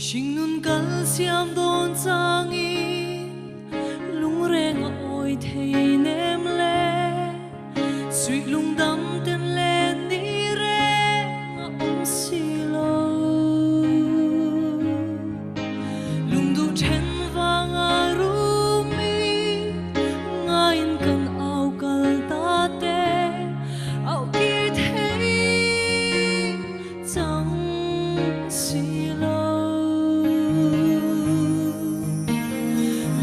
Hringnun kal siam dawn changin lungreng a awi thei nem le, suih lungdam ten le ni reng a awm si lo. Lungduh then vanga rumi ngaiin kan au kal ta te, auh kir thei chang si lo.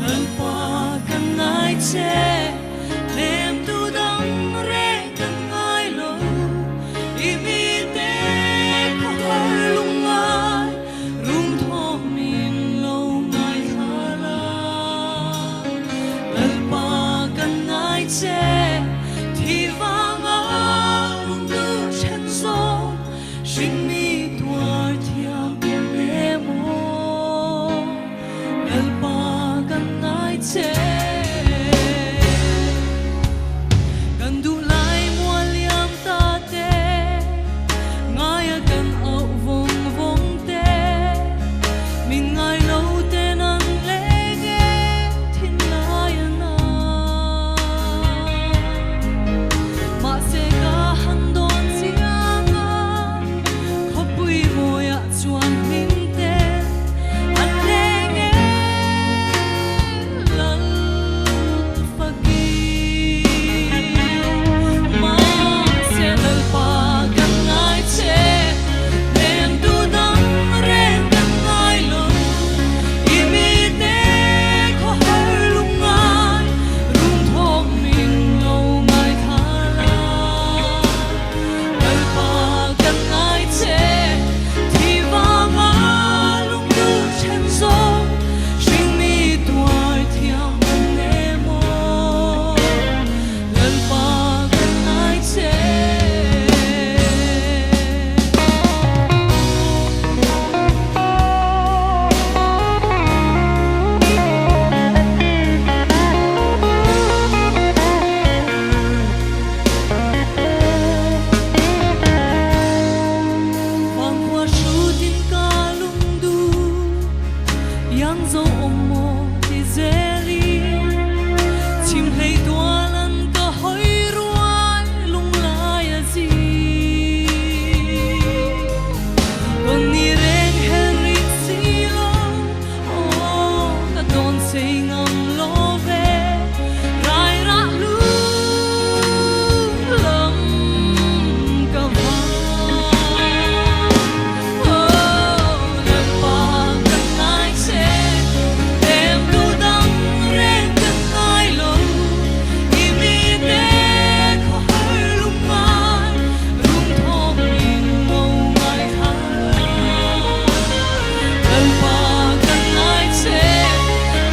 Lalpa kan ngai che, hlemtu dang reng kan ngai lo, i mite khawhar lungngai rum thawmin lo ngaithla la. Lalpa kan ngai che, thi vanga lungduh then zawng hringmi tuar thiam em aw. Lalpa kan ngai che. Kan duh lai mual liam ta te, ngaia kan auh vawng vawng te, min ngai lo ten an leng e thinlai a na. Mahse ka han dawn chiang a, khawpui mawiah chuan hlim te an leng e lal faki. Mahse Lalpa kan ngai che, hlemtu dang reng kan ngai lo, i mite khawhar lungngai rum thawk min lo ngaithla la. Lalpa kan ngai che, thi vanga lungduh then zawng hringmi tuar thiam an nem aw. Lalpa kan ngai che. Vangkhua hrutin ka lungdu iang zo awm maw ti zelin chim hlei tual an ka hawi ruai lunglai a zi. Rawn ni reng hel rih si lo, aw ka dawn sei ngam lo ve, rai rah lu lam ka vang. Aw Lalpa kan ngai che, em tu dang reng kan ngai lo, i mite khawhar lungngai rum thawk min lo ngaithla la. Lalpa kan ngai che,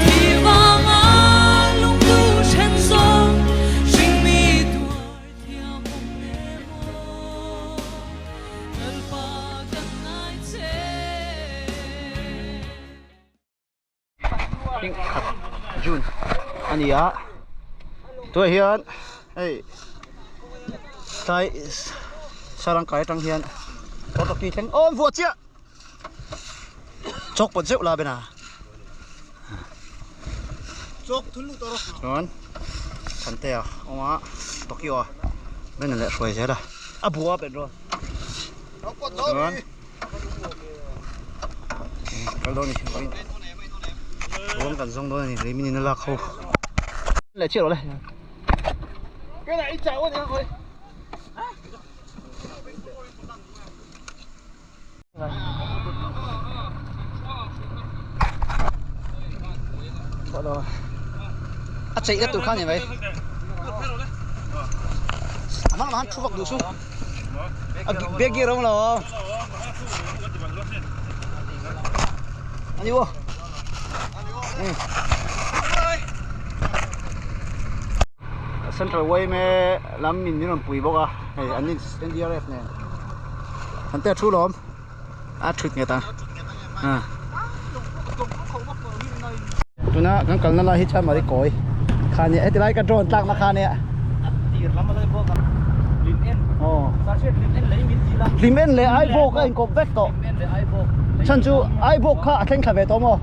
thi vanga lungduh then zawng hringmi tuar thiam awm em aw. Lalpa kan ngai che. Pink khat June a ni a tunah hian hei tlai sarangkai atang hian Hortoki thleng awm vuah chiah chawk pawt zeuh la bena chuan Thantea awm a Tokyo a bena leh hruai zel a a bua bet rawn chuan. Kal dawn a ni vawiin ruang kan zawng dawn a ni lei min in a lak ho leh chiah rawh le a cheih na tur kha a ni mai a hmang lam han thu vak duh su. A bag hi a rawng lo aw. Ani aw. Central YMA lam min min rawn pui bawk a hei an in NDRF nen an te a thu lawm a thut nghet a tuna kan kalna lai hi chuan mari kawi kha nia heti lai ka drone tlakna kha nia lim en leh ai bawk a inkawp vek tawh. Chhan chu Aibawk kha a thleng thla ve tawh maw?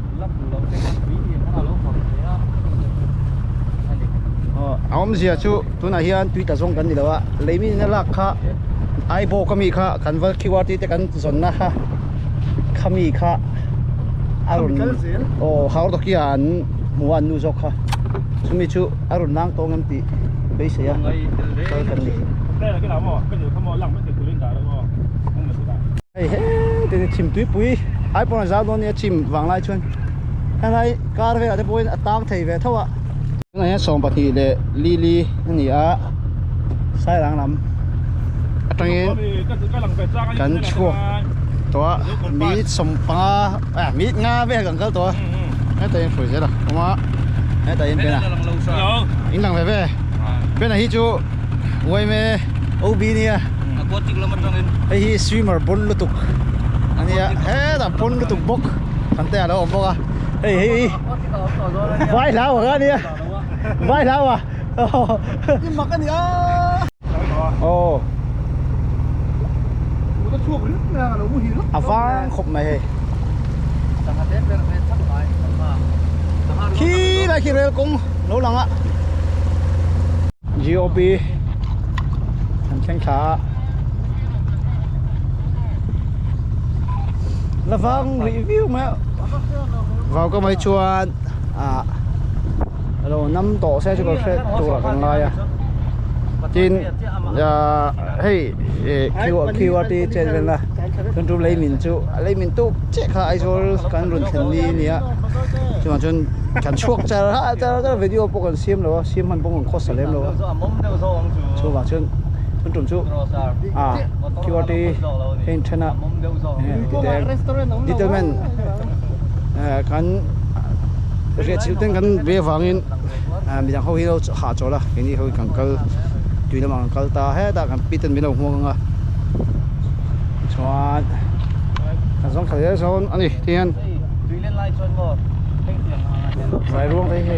A awmzia chu tunah hian tui tla zawng kan ni lo a, leimin in a lak kha Aibawk ami kha kan val QRT te kan zawnna kha khami kha a rawn aw Haurdokia an hmu a an nu zawk kha chumi chu a rawn nang tawng em tih beisei a kal kan ni. Hei heti ni chim tuipui ai pawn a zau dawn nia chim vanglai chuan helai kar velah te pawhin a tang thei ve tho a. Tunah hian 12 leh li li a ni a sairang lam atangin kan chhuak tawh a minute 15 ah minute nga vel kan kal tawh a hetah hian hruai zel a awm a hetah hian Ben a in lang ve ve Ben a hi chu uaime OB nia hei hi swimmer bon lutuk a nia hetah bon lutuk bawk kan te a lo awm bawk a hei hei Vai hlau ang a nia Vai hlau a I mak a nia Aw Ka chhuak ringawt mai a ka lo muhil A vang khawp mai hei Khi lai khi rel kawng lo lang a GOP Kan thleng thla a La vang rih viau mai a Vau ka mai chuan ah alo nam tawh se chu ka hre tur ah kan ngai a tin ah hei eh QRT chen vel na chuan chu leimin chu a leimin tuk chiah kha Aizawl kan rawn thlen ni a nia chuvang chuan kan chhuak char a char char video pawh kan siam lo a siam hman pawh kan khawsa lem lo a chuvang chuan tun tum chu ah QRT hei then a detailment kan riah chilh ten kan ve avangin midang ho hi lo hahchawl a keini ho hi kan kal tui lamah kan kal ta hetah kan pi ten min lo hmuak ang a chuan kan zawng thla zel sawn a ni tihian vai ruang te hi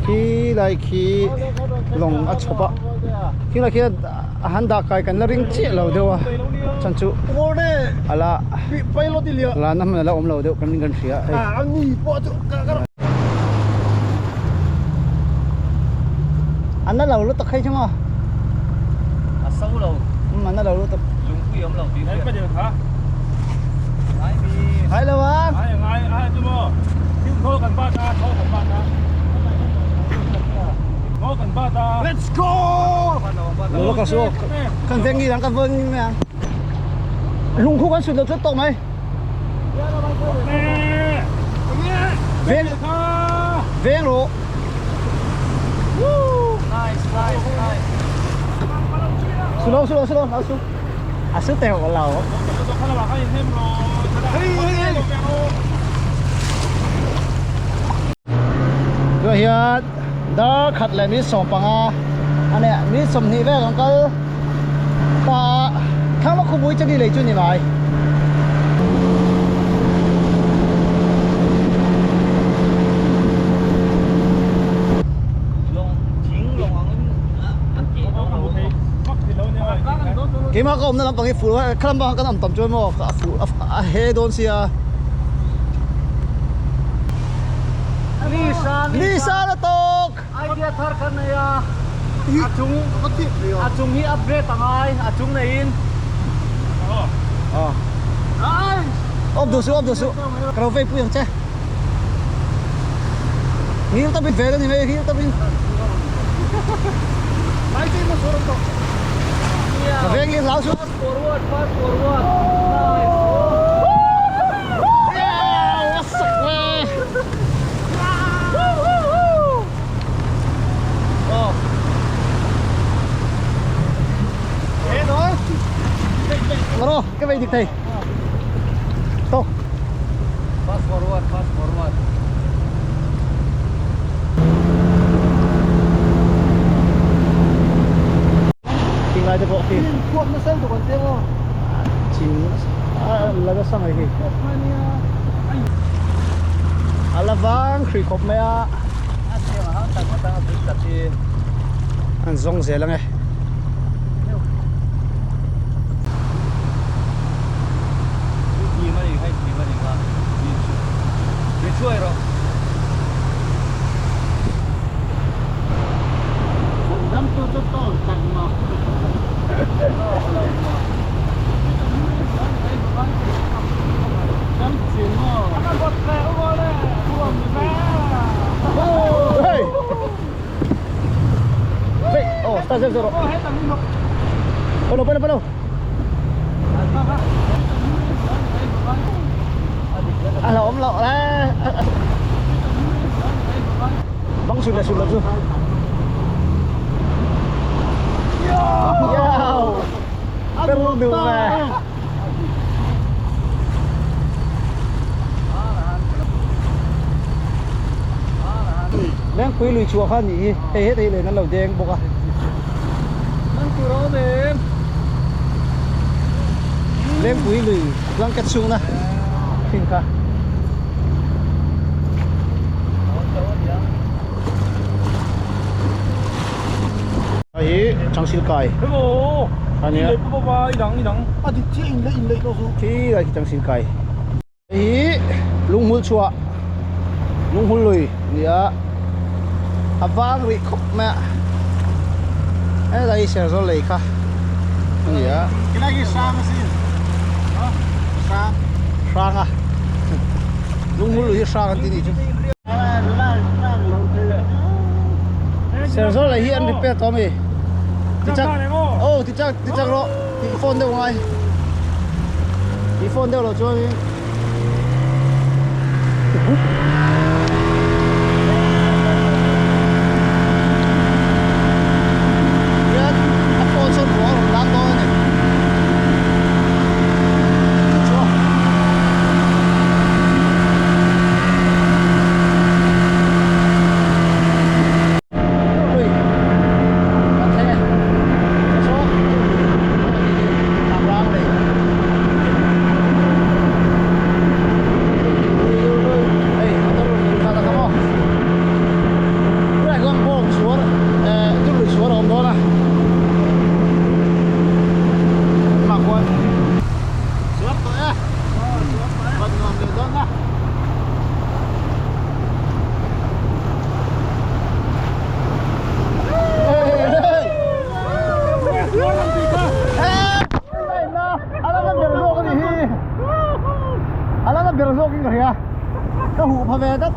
Khi lai khi lawng a chhawp a khi lai khi a han dah kai kan la ring chiah lo deuh a chhan chu a la la na hmun a la awm lo deuh kan ring kan hria hei. An la lo lutuk hei chu maw? A so lo. Um an la lo lutuk. Lungpui awm lo tih hriat. Ngai mi. Ngai lo a. Ngai ngai a chu maw. Thil thaw kan bat a thaw kan bat a. Thaw kan bat a. Let's go. Lo ka su. Kan veng ni lang kan veng ni mai ang. Lungkhu kan sut lo chu tawh mai. Veng veng rawh. Nice nice nice. Su lo su lo su lo lo su. A su teuh lo. Tunah hian dar khat leh minute 15 a nia minute 20 vel an kal ta a thlang lawk khawpui chani lei chu ni mai. Keimah ka awmna lampang hi fur kha lampang kan awm tam chuan maw a fur a he dawn sia. Lisa la tawk! Idea thar kha nei a, a chung a chung hi upgrade a ngai, a chung neiin. Awm duh suh, awm duh suh. Ka lo vei pui ang che. Ngil tawpin vel a ni mai, ngil tawpin. Ka veng hi hlau suh. Fast forward, fast forward. Nice. Yeah, what's up, man? Ngaro, cái vei dik thei. Tok. Fast forward, fast forward. Thing lai te pawh khi. Khuap nasa lutuk an cheng aw. Chim a la nasa mai khi. A la vang hrih khawp mai a. An zawng zel ange. A hlauhawm loh le bang sut leh sut loh chu per duh ve Lengpui lui chhuah kha a nih hi hei hetah hi len an lo deng bawk a. Lengpui lui blanket chhungna hring kha. Hei hi Changsil kai a nia. Khi lai khi Changsil kai. Hei hi lunghmul chhuah lunghmul lui a ni a a vang rih khawp mai a helai hi Serzawl lei kha a ni a hrang a lunghmul lui hi hrang an ti nih chu Serzawl lei hi an repair tawh a mi tichak aw tichak tichak rawh. Tih phone deuh ngai Tih phone deuh loh chuan in Hian a phone sawn ruah a rawn lam dawn a ni Chu Ui kan thleng e saw thlam rang lei hei motor rawn in khat a kha maw tunah hian bawng chhuar eh tului chhuar a awm dawn a tunah khuan chhuar tawh e van nuam leh dawn a. Ala ber zawk in ka hria ka huh pha ve tlat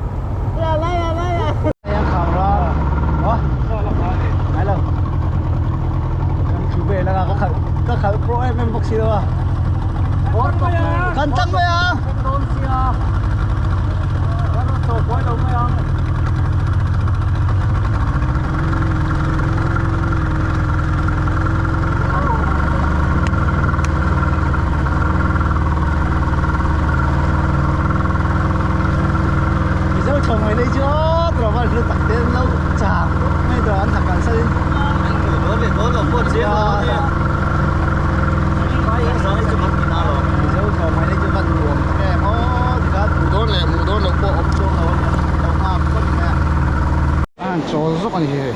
ka khalh pro em em bawk si lo a kan tang mai a Mizo chho mai lei chu aw tawh val hlu tak te an lo chang mai tawh an thak kalsan in Mizo chho mai lei chu van nuam tak em aw tikhan hmuh dawn leh hmuh dawn loh pawh awm chuang lo a lo nghak phawt mai a. A han chawl zawk a ni hei.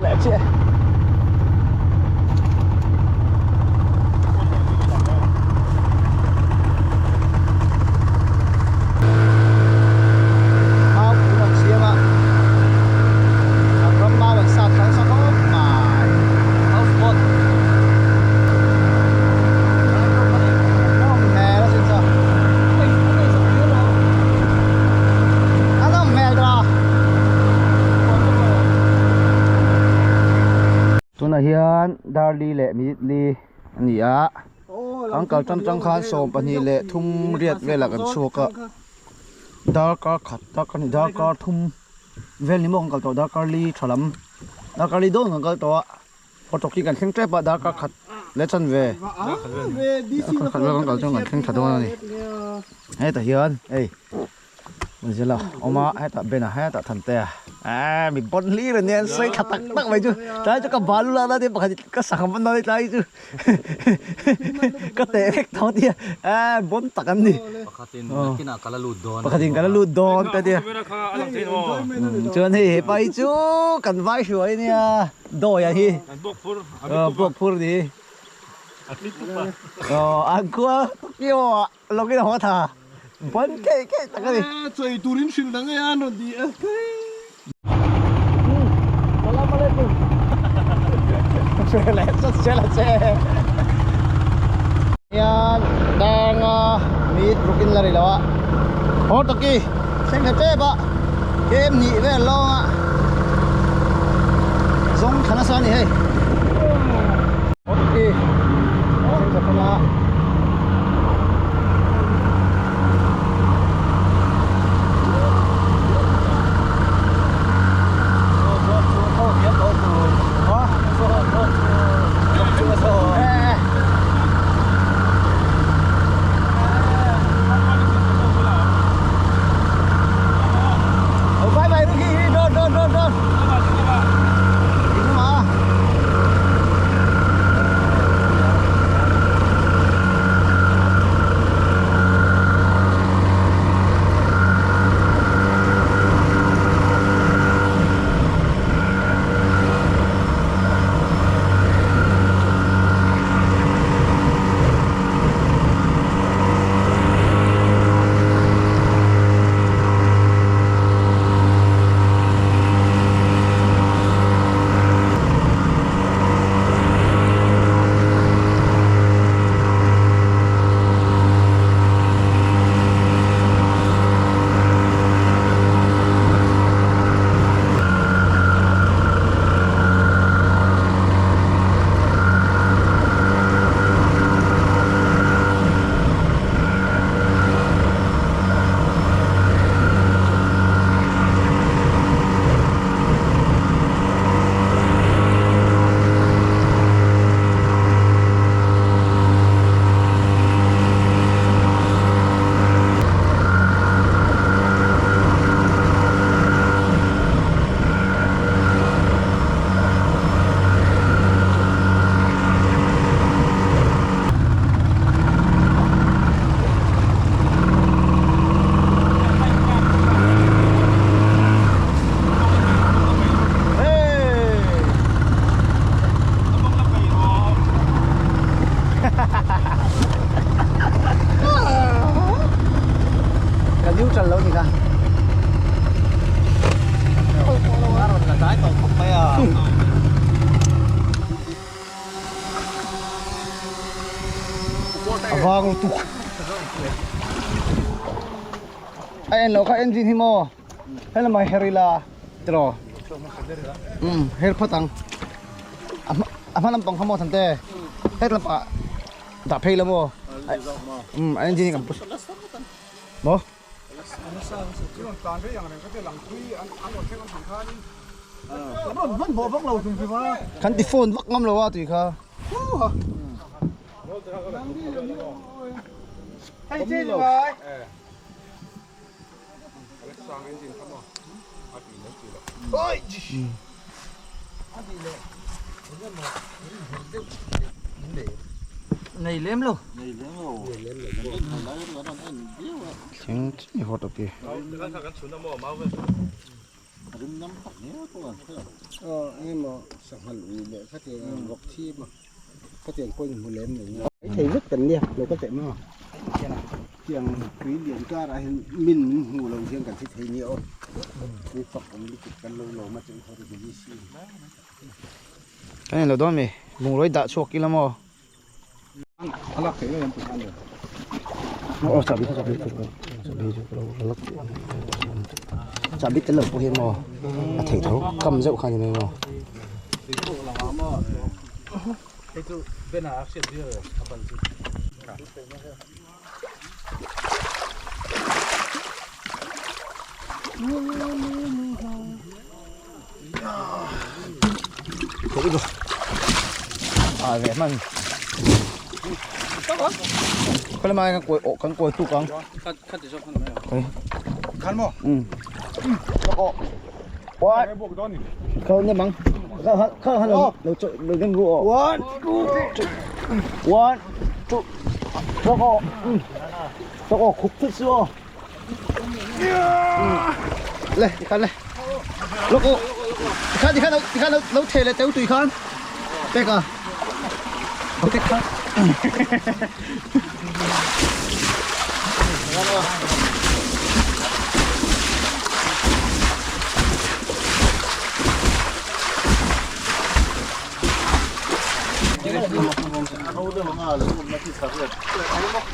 Leh chiah e. Mau pum an siam a, an ram mau an sat kha nasa khawp mai. House boat. Nawm hmel a sin chu. A nawm hmel tawh a. Tunah hian Darli leh Minute-li a ni a. Kan kal tan tang khan 23 riat velah kan chhuak a darkar khat tak a ni darkar thum vel ni maw kan kal tawh darkar li tha lam darkar li dawn kan kal tawh a auto khi kan thleng tep a darkar khat leh chan ve darkar khat vel kan kal chuan kan thleng tha dawn a ni hetah hian hei. Zela awm a hetah Ben a hetah Thantea eee mi bon hlir ania an sawi thla tak tak mai chu tlai chu ka balu la na te pakhat ka sangha man dawn tlai chu ka teh vek tawh tia eee bon tak an ni Pakhatin nakinah ka la lut dawn pakhatin ka la lut dawn te tia chuan hei hepa hi chu kan vai hruai ania Dawia hi bawk phur ni aw an khua Tokyo ah Lawngin a haw tha. Ban keih keih tak a ni. Chawi turin hrilh dang e an rawn ti a. Salam alaikum. Che leh sat che la che. Hian danga mit rukin la ri lo a. Haw taki thleng thla tep a. Kem hnih vel lawnga zawng thla nasa a ni hei. Haw taki thleng thla thleng a. Bye bye Ruki, don don don don. Ka neutral lo ni kha. A rawn la dai tawh khawp mai a. A vang lutuk. A en lo kha engine hi maw. Helama her ila tiraw. Um her phawt ang. A hma a hma lampang kha maw Thante. Het lampangah dah phei la maw. Um a engine hi kan pu maw. Kan ti phone vak ngam lo a tui kha. Nei lem lo. Thleng chi hawt a ti. Thei vek kan nia lo ka teh maw tiang tui lian karah hian min min hmuh loh hian kan hre thei nia aw tui fak awm lutuk kan lo lawm a chu hawr hi si. Kan inlo dawn mi bungraw i dah chhuak ila maw. A lak theih em tih ani. Aw chahbi chahbi chahbi chu ka lo lak chahbi tel lo pawh hi maw a theih tho kam zeuh kha ni mai maw. Hei chu Ben ah a hriat viau e a bal chu. À rẻ man. Có là mai kan kawi kan kawi tuk ang. Khan maw? Um. One. Khâu nha bằng. Khâu khâu khâu lo lo lo đem ruo. One, two, one, two. 저거, 응. 저거 국수 쏘. 来，你看来，老公，你看，你看，你看，老老铁来走对看，这个，好这个。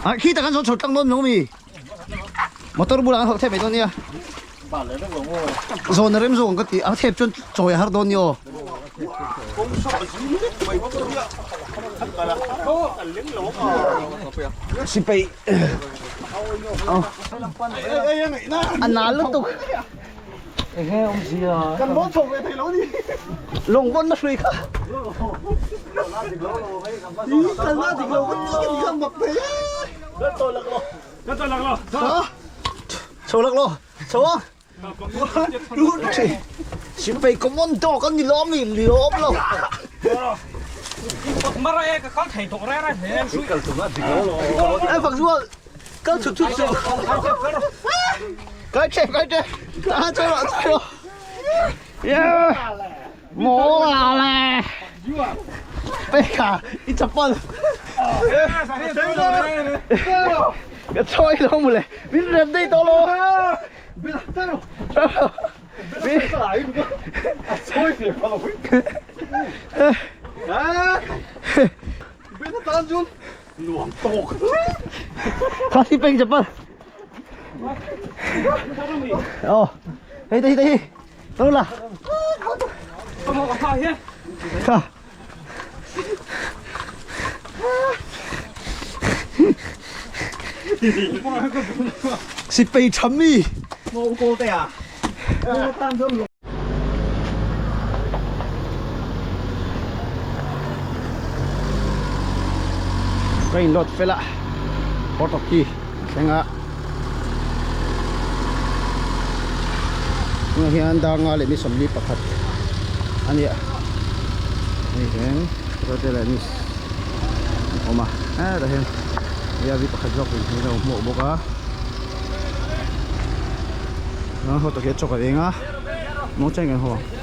À, khi ta kan số tăng đôn nông mi motor bulan học thép mấy nia zon rem zon ka ti a thep chun choi har don yo si pei an na lu tuk Kan bon chồng về thầy lỗ đi. Long bon na shui kha Ý, kan la dik lo kan ti kan mak thei. Kan lak lo. Chho lak lo chho a si pei common dog kan ni lom ni lom lo Mara e ka kal thei tok re re he. Ai phak zuwa kal chut chut chu cái chép cái chép à chơi rồi chơi rồi yeah mổ là lè bây cả ít chập phân cái chơi nó một lệ biết rèm đi to luôn biết biết khó thì bình chập phân ờ đây đây đây đâu là Kha. 是被沉迷。 Ngô cô tè à? Ngô tam dương. Ka in lot fela port of key thleng a tunah hian dar nga leh ni sawmli pakhat a ni a hei hian rote leh ni an awm a hetah hian riavi pakhat zawk in hi a lo hmuh bawk a chuan hawt tak hi a chawk a eng a muangchangin kan haw ang.